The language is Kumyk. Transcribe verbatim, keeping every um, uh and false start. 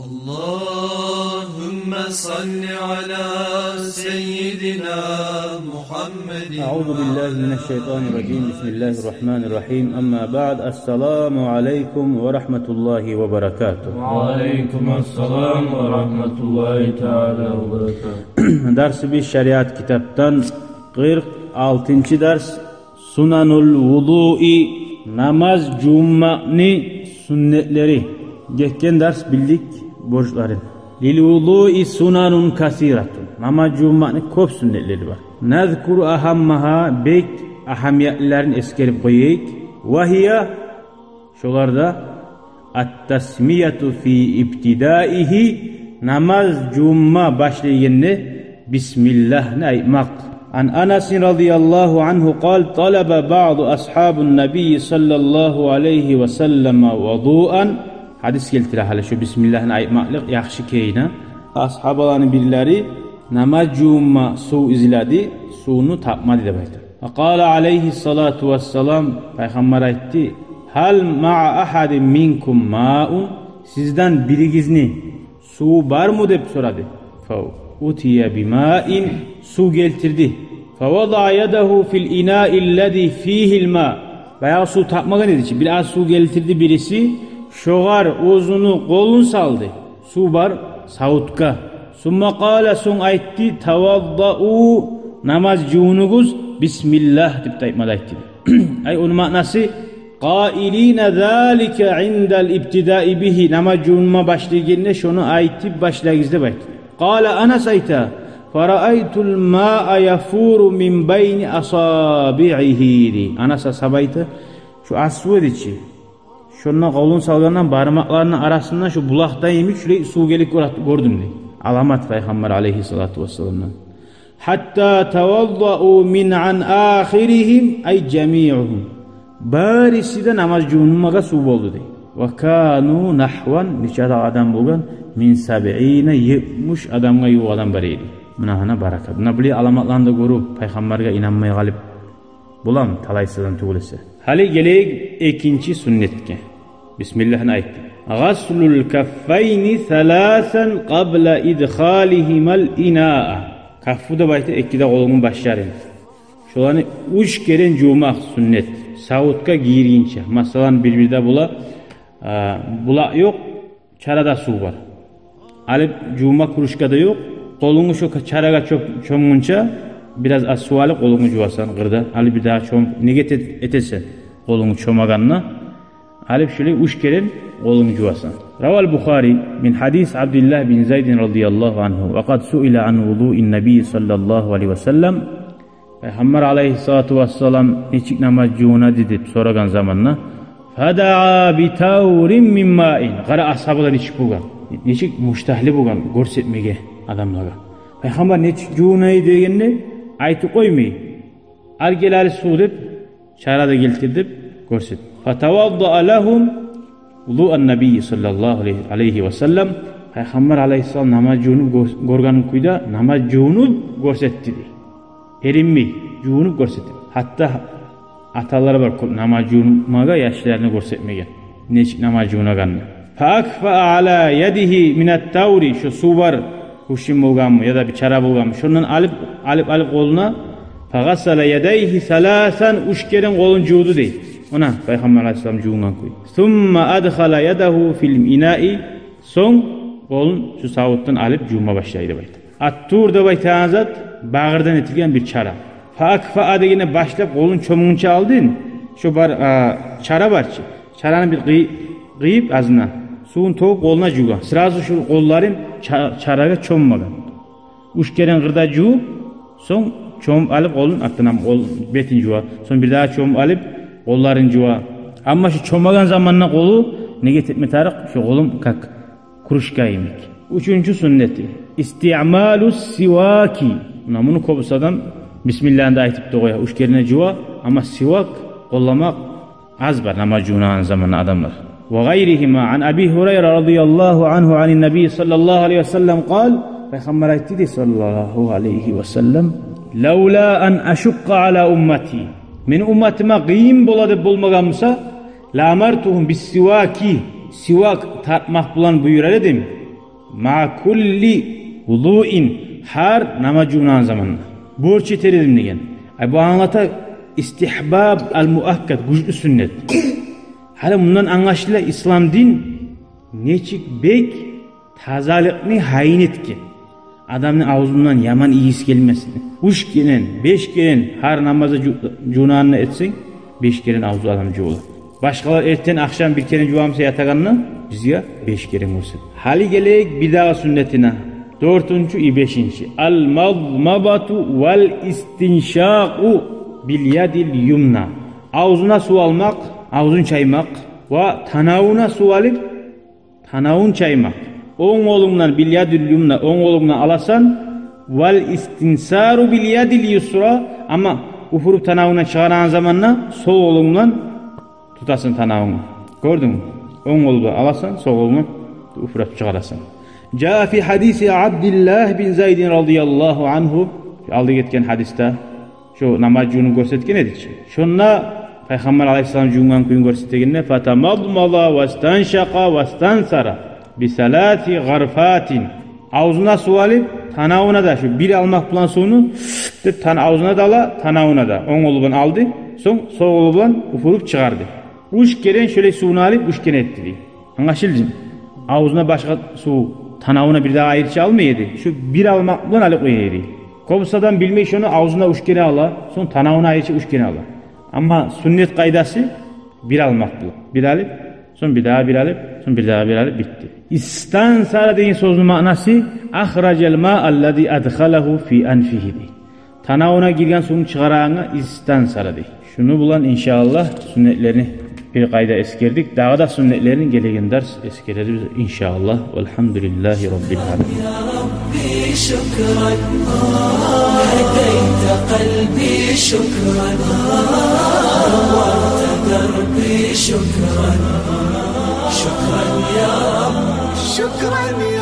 اللهم صل على سيدنا محمد. أعوذ بالله من الشيطان الرجيم. بسم الله الرحمن الرحيم. أما بعد. السلام عليكم ورحمة الله وبركاته. وعليكم السلام ورحمة الله تعالى وبركاته. Дарсыбыз шариат китапдан къыркъ алтынчы дарс. Сунанул вудуи, намаз жувунмакъны сюннетлери. Гетген дарс билдик борчларын. Лил вудуи сунанун касиратун. Намаз жувунмакъны кёп сюннетлери бар. Назкуру агьаммагьа, бек агьамиятлыларын эсгерип къояйыкъ. Ва гьия, шолар да: ат-тасмияту фи ибтидаигьи, намаз жувунма башлайгъанда бисмиллагьны айтмакъ. Ан Анасин радияллагьу ангьу къал: талаба баъду асгьабин набийи саллаллагьу алайгьи ва саллама вудуан. Гьадис гелтире гьали шо бисмиллагьны айтмакълыкъ яхшы кюйде. Асгьабаланы бирлери намаз жувунма сув изледи, сувну тапмады деп айта. Ва къала алайгьи салату вассалам, пайхаммар айтды: гьал маа агьадин минкум маун, сизден биригизни суву бармы деп сорады. Фа утия бимаин, сув гелтирди. Фа вадаа ядагьу фил инаи ллази фигьил ма. Баягъы сув тапмагъан эди чи, бир аз сув гелтирди бириси, шогъар оьзюню къолун салды. Сув бар савутгъа. Сумма къала, сонг айтды: таваддау, намаз жувунугъуз, бисмиллагь деп де айтмады айтды. Ай, ону маънасы: къаилина залика индал ибтидаи бигьи, намаз жувунма башлайгъанда шону айтып башлагъыз деп айтды. Къала, Анас айта: фараайтул маа яфуру мин байни асабиигьи, дей. Анас асгьаба айта, шо аз сув эди чи, шонда къолун салгъанда бармакъларыны арасындан шо булакъда йимик шулай сув гелип гёр-, гёрдюм, дей. Аламат пайхаммар алайгьи салату вассаламдан. Гьатта таваддау мин ан ахиригьим, ай жамиугьум. Бариси де намаз жувунмагъа сув болду, дей. Ва кану нагьван, нече де адам болгъан, мин сабиина, етмиш адамгъа ювукъ адам бар эди. Муна гьана баракат. Муна булай аламатланы да гёрюп, пайхаммаргъа инанмай къалып боламы, талайсыздан тюгюл эсе. Гьали гелейик экинчи сюннетге. Бисмиллагьны айтды. Гъаслул каффайни саласан къабла идхалигьимал инаа. Каффу деп айта эки де къолунгну башларын. Шоланы уьч керен жувмакъ сюннет. Савутгъа гиргинче. Масала, бир-бирде бола, а, булакъ ёкъ, чарада сув бар. Алып жувма кружка да ёкъ. Къолунгну шо чарагъа чом-, чомгъунча бираз аз сув алып къолунгну жувасан къырда. Алып бирдагъы чом-, неге эте-, этесен къолунгну чомагъанына. Алып шулай уьч керен къолунгну жувасан. Равал Бухари мин гьадис Абдиллагь бин Зайдин радияллагьу ангьу. Ва къад суила ан вудуин набий саллаллагьу алайгьи ва саллам. Пайхаммар алайгьи салату вассалам нечик намаз жувунады деп сорагъан заманда, фадаа би таврин мин маин. Къара, асгьабалар нечик болгъан, нечик муштагьлы болгъан гёрсетмеге адамлагъа. Пайхаммар нечик жувунай дегенде, айтып къоймай, ал гел гьали сув деп, чара да гелтир деп гёрсет. Фатаваддаа лагьум вудуан набий саллаллагьу алайгьи ва саллам. Пайхаммар алайгьиссалам намаз жувунуп гёр-, гёрген кюйде намаз жувунуп гёрсетди, дей. Эринмей, жувунуп гёрсетди. Гьатта аталар бар кёп намаз жувунмагъа яшларына гёрсетмеген, нечик намаз жувунагъанны. Фаакфаа ала ядигьи минат таври, шо сув бар кувшин болгъанмы яда бир чара болгъанмы, шондан алып, алып, алып къолуна. Фагъасала ядайгьи саласан, уьч керен къолун жувду, дей. Муна пайхаммар алайгьиссалам жувунгъан кюй. Сумма адхала ядагьу фил инаи, сонг къолун шо савутдан алып жувма башлай деп айта. Ат-тур деп айтагъан зат багъырдан этилген бир чара. Фаакфаа дегенде башлап къолун чомгъунча алдын, шо бар, а, чара бар чы. Чараны бир къый-, къыйып азына, сувун тёгюп къолуна жувгъан. Сразу шо къолларын ча-, чарагъа чоммагъан. Уьч керен къырда жувуп, сонг чомуп алып къолун, артындан къол, бетин жува. Сонг бирдагъы чомуп алып къолларын жува. Амма шо чомагъан заманда къолу, неге этме тарыкъ, шо къолум как кружка йимик. Уьчюнчю сюннети. Истиъмалу сиваки. Муна муну кёбюсю адам бисмиллагьны да айтып да къоя, уьч керен де жува, амма сивак къолламакъ аз бар намаз жувунагъан заманда адамлар. Ва гъайригьима. Ан Аби Гьурайра радияллагьу ангьу анин набий саллаллагьу алайгьи ва саллам къал. Пайхаммар айтды, дей, саллаллагьу алайгьи ва саллам: лавла ан ашукъкъа ала уммати. Мени умматыма къыйын бола деп болмагъан буса, ла амартугьум бис-сиваки, сивак тартмакъ булан буюрар эдим. Маъа кулли вузуин, гьар намаз жувунагъан заманда. Борч этер эдим деген. Ай, бу англата истигьбаб ал-муаккад, гючлю сюннет. Гьали мундан англашыла, ислам дин нечик бек тазалыкъны гьайын этген. Адамны авзундан яман ийис гелмесин. Уьч керен, беш керен гьар намазда жу-, жувунагъанда этсенг, беш керен авзу адам жувула. Башгъалар эртен, ахшам бир керен жувамса ятагъанда, бизге беш керен болсун. Гьали гелейик бирдагъы сюннетине. Дёртюнчю и бешинчи. Ал-мадмадату вал-истиншакъу бил-ядил юмна. Авзуна сув алмакъ, авзун чаймакъ ва танавуна сув алып, танавун чаймакъ. Онг къолунг булан, бил-ядил юмна, онг къолунг булан аласан, вал-истинсару бил-ядил юсра, амма уьфюрюп танавунгдан чыгъарагъан заманда сол къолунг булан тутасан танавунгну. Гёрдюнгмю? Онг къол булан аласан, сол къолунг булан уьфюрюп чыгъарасан. Жаа фи гьадиси Абдиллагь бин Зайдин радияллагьу ангьу. Алда гетген гьадисде шо намаз жувунуп гёрсетген эди чи. Шонда Пайхаммар алайгьиссалам жувунгъан кюйюн гёрсетегенде, фатамадмада вастаншакъа вастансара би саласи гъарфатин. Авзуна сув алып, танавуна да, шо бир алмакъ булан сувну, деп, тан-, авзуна да ала, танавуна да. Онг къолу булан алды, сонг сол къолу булан уьфюрюп чыгъарды. Уьч керен шолай сувну алып, уьч керен этди дей. Англашылдымы? Авзуна башгъа сув, танавуна бирдагъы айрыча алмай эди. Шо бир алмакъ булан алып къоя эди. Кёбюсю адам билмей шону, авзуна уьч керен ала, сонг танавуна айрыча уьч керен ала. Амма сюннет къайдасы бир алмакъ бу. Бир алып, сонг бирдагъы бир алып, сонг бирдагъы бир алып, битди. Истансара деген сёзню маънасы ахражал маа аллази адхалагьу фи анфигьи дей. Танавуна гирген сувну чыгъарагъангъа истансара дей. Шуну булан, иншааллагь, сюннетлерин бир къайда эсгердик. Дагъы да сюннетлерин гелеген дарс эсгерербиз, иншааллагь. Валгьамдулиллагьи раббил аламин. يا ربي شكرا، هديت قلبي شكرا، نورت دربي شكرا، شكرا يا رب. شكرا.